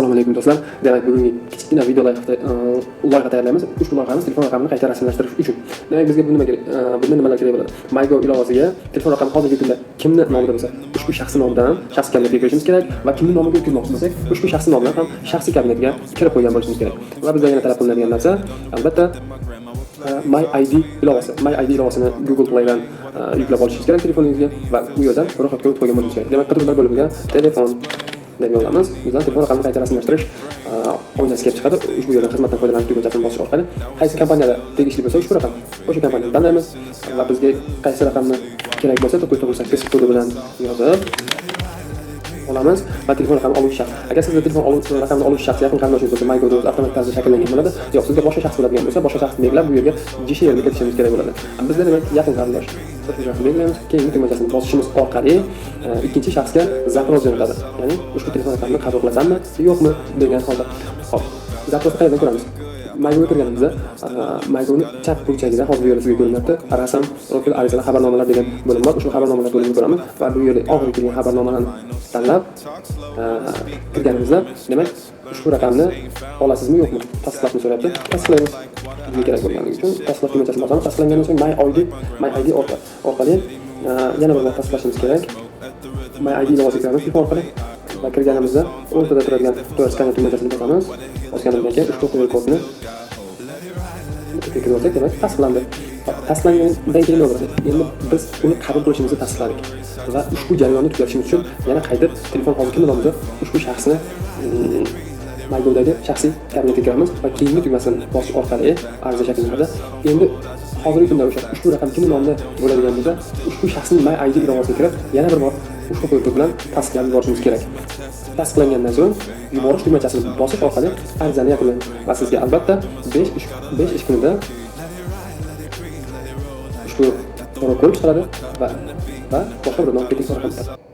Assalomu alaykum, do'stlar. Demak, bugungi kichkina video loyihada loyiha tayyorlaymiz. Ushbu loyihamiz telefon raqamini qayta rasmiylashtirish uchun. Demak, bizga bu nima kerak? Bunda nimalar kerak bo'ladi? MyGov ilovasiga telefon raqami hozirgi kunda kimni nomida bo'lsa, ushbu shaxsni nomidan shaxsiy kabinetga kirishimiz kerak va kimni nomiga o'tkazmoqchi bo'lsak, ushbu shaxsni nomidan ham shaxsiy kabinetga kirib qo'ygan bo'lishimiz kerak. Va bizdan yana talab qilinadigan narsa, albatta, My ID ilovasi. My ID ilovasini Google Playdan yuklab olishingiz kerak telefoningizga va u yerdan ro'yxatga o'tib qo'ygan bo'lishingiz kerak. Demak, qidiruvlar bo'limiga telefon deb yozamiz. Bizdan telefon raqamini qayta rasmiylashtirish oynasi kelib chiqadi. Ushbu yerdan xizmatdan foydalanish tugmachasini bosish orqali qaysi kompaniyada tegishli bo'lsa ushbu raqam, o'sha kompaniyani tanlaymiz va bizga qaysi raqamni kerak bo'lsa, 998 kodi bilan yozib olamiz va telefon raqamini oluvchi shaxs. Agar sizda telefon raqamini oluvchi shaxs yaqin qarindoshingiz bo'lsa, MyGovda o'zi avtomatik tarzda shakllangan bo'ladi. Yo'q, sizga boshqa shaxs bo'ladigan bo'lsa, boshqa shaxsni belgilab, bu yerga ЖШР ni kiritishimiz kerak bo'ladi. Bizda, demak, yaqin qarindosh. Ushbu shaxsni belgilaymiz. Keyingi tugmachasini bosishimiz orqali ikkinchi shaxsga запрос jo'natadi. Ya'ni ushbu telefon raqamini qabul qilasanmi, yo'qmi degan holda. Xo'p, запрос ni qayerdan ko'ramiz? MyGovga kirganimizda MyGovni chap burchagida, hozir bu yerda sizga ko'rinyapti, rasm, profil, arizalar, xabarnomalar degan bo'lim bor. Ushbu xabarnomalar bo'limini ko'ramiz va bu yerda oxirgi kelgan xabarnomalarni tanlab kirganimizda, demak, ushbu raqamni olasizmi, yo'qmi, tasdiqlashni so'rayapti. Tasdiqlaymiz. Bizga kerak bo'lganligi uchun tasdiqlash tugmachasini bosamiz. Tasdiqlangandan so'ng My ID orqali yana bir bor tasdiqlashimiz kerak. My ID ilovasiga kiramiz telefon orqali va kirganimizda o'rtada turadigan QR skaner tugmachasini bosamiz. Bosganimizdan keyin ushbu QR kodni kirgizib olsak, demak, tasdiqlandi. Tasdiqlangandan keyin nima bo'ladi? Endi biz uni qabul qilishimizni tasdiqladik va ushbu jarayonni tugatishimiz uchun yana qaytib telefon hozir kimni nomida, ushbu shaxsni MyGovdagi shaxsiy kabinetga kiramiz va keyingi tugmasini bosish orqali ariza shakllanadi. Endi hozirgi kunda o'sha ushbu raqam kimni nomida bo'ladigan bo'lsa, ushbu shaxsning My ID ilovasiga kirib, yana bir bor ushbu QR kod bilan tasdiqlab yuborishimiz kerak. Tasdiqlangandan so'ng yuborish tugmachasini bosish orqali arizani yakunlaymiz va sizga albatta 5 ish kunida ushbu so'rov ko'rib chiqiladi va boshqa bir marketing raqam